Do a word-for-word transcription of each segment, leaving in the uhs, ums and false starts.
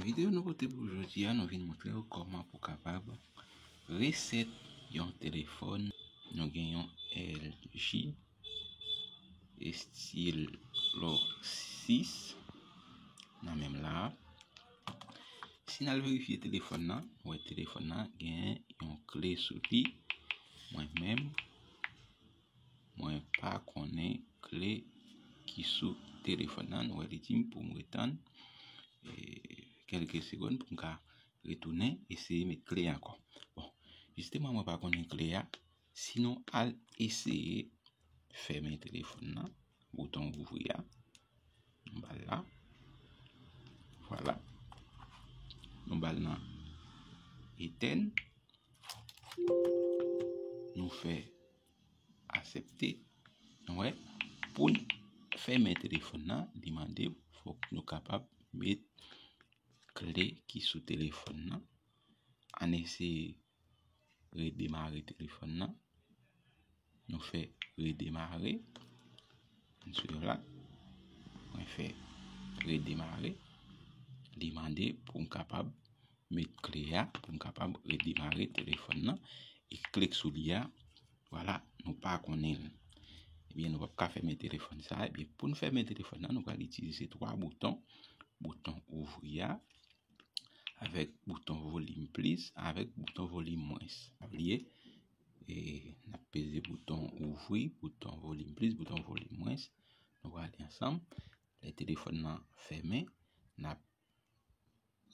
Videyo nou pote pou jodi a, nou vin montre w kòman pou kapab resèt yon telefòn. Nou gen yon L G Stylo sis nan men m la. Si n al verifye telefòn nan, nou wè telefòn nan gen yon kle sou li. Mwen menm, mwen pa konnen kle ki sou telefòn nan. Nou wè li di m pou m retann, e, kèlke segonn pou m ka retounen eseye met kle a ankò. Bon, jisteman mwen pa konnen kle a. Si nou al eseye fèmen telefòn nan, bouton ouvri a, nou ba l la. Vwala. Nou ba l nan etèn. Nou fè aksepte. Nou wè, pou n fèmen telefòn nan, li mande fòk nou kapab met kle ki sou telefòn nan. Ann eseye redemare telefòn nan. Nou fè redemare. Ann swiv la. Mwen fè redemare. Li mande pou m kapab met kle a, pou m kapab redemare telefòn nan. E kle k sou li a, vwala, nou pa konnen l. Ebyen, nou p ap ka fèmen telefòn sa a. Ebyen, pou n fèmen telefòn nan, nou pral itilize twa bouton. Bouton ouvri a, avèk bouton volim plis, avèk bouton volim mwens. Pa bliye, e, n ap peze bouton ouvri, bouton volim plis, bouton volim mwens. Nou prale ansanm. Lè telefòn nan fèmen, n ap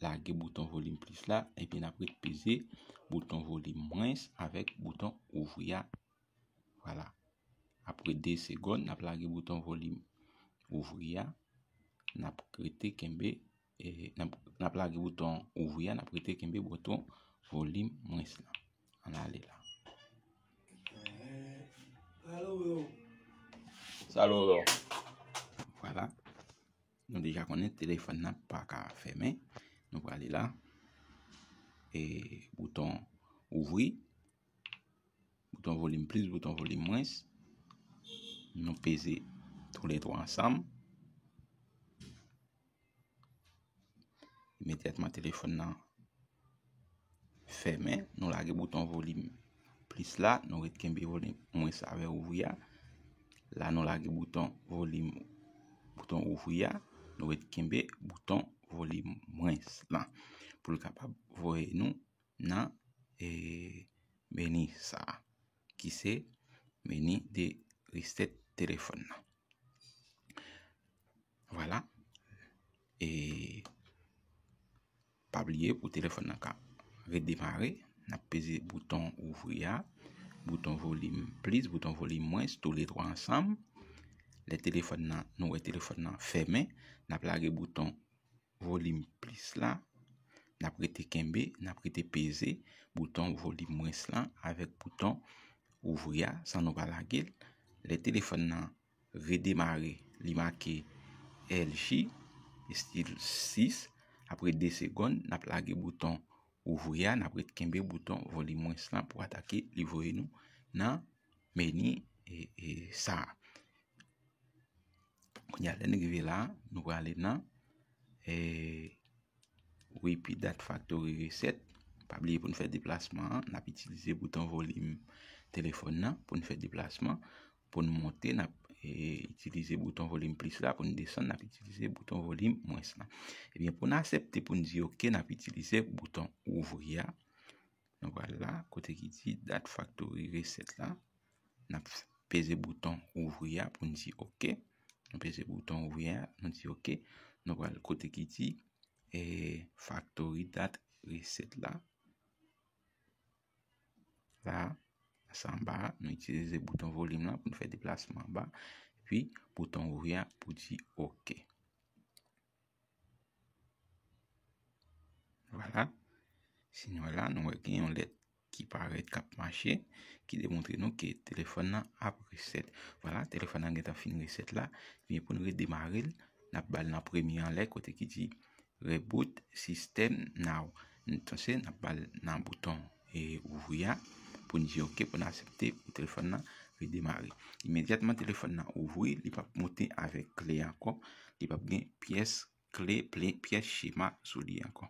lage bouton volim plis la, epi n ap ret peze bouton volim mwens avèk bouton ouvri a. Vwala. Apre de segonn, n ap lage bouton volim ouvri a. N ap rete kenbe, e, n ap, n ap lage bouton ouvri a, n ap rete kenbe bouton volim mwens la. Ann ale la. Vwala. Nou deja konnen telefòn nan pa ka fèmen. Nou prale la. E bouton ouvri. Bouton volim plis, bouton volim mwens. Nou peze toulètwa ansanm. Imedyatman, telefòn nan fèmen. Nou lage bouton volim plis la. Nou ret kenbe volim mwens avè ouvri a. La, nou lage bouton volim, bouton ouvri a. Nou ret kenbe bouton volim mwens la. Pou l kapab voye nou nan, e, meni sa a, ki se meni de resèt telefòn nan. Vwala. E pa bliye, pou telefòn nan ka redemare, n ap peze bouton ouvri a, bouton volim plis, bouton volim mwens, toulètwa ansanm. Lè telefòn nan, nou wè telefòn nan fèmen, n ap lage bouton volim plis la, n ap rete kenbe, n ap rete peze bouton volim mwens la avèk bouton ouvri a san nou pa lage l. Lè telefòn nan redemare, li make L G Stylo sis. Apre de segonn, n ap lage bouton ouvri a, n ap ret kenbe bouton volim mwens la pou atake, li voye nou nan meni, e, e, sa a. Kounye a, lè n rive la, nou prale nan, e, Repeat Data Factory Reset. Pa bliye pou n fè deplasman an, n ap itilize bouton volim telefòn nan pou n fè deplasman. Pou n monte, n ap, e, itilize bouton volim plis la. Pou n desann, n ap itilize bouton volim mwens la. Ebyen, pou n aksepte, pou n di oke, n ap itilize bouton ouvri a. Nou pral la, kote ki di Data Factory Reset la. N ap peze bouton ouvri a pou n di oke. Nou peze bouton ouvri a, nou di oke. Nou pral kote ki di, e, Factory Data Reset la. La, sa anba a, nou itilize bouton volim lan pou n fè deplasman anba. Epi, bouton ouvri a pou di oke. Vwala. Si nou wè la, nou wè gen yon lèt ki parèt, k ap mache, ki demontre nou ke telefòn nan ap resèt. Vwala, telefòn nan gentan fin resèt la. Ebyen, pou n redemare l, n ap ba l nan premye anlè, kote ki di Reboot System Now. Entonces, n ap ba l nan bouton, e, ouvri a, pou n di oke, pou n aksepte pou telefòn nan redemare. Imedyatman telefòn nan ouvri, li p ap monte avèk kle ankò, li p ap gen pyès kle, ple, pyès chema sou li ankò.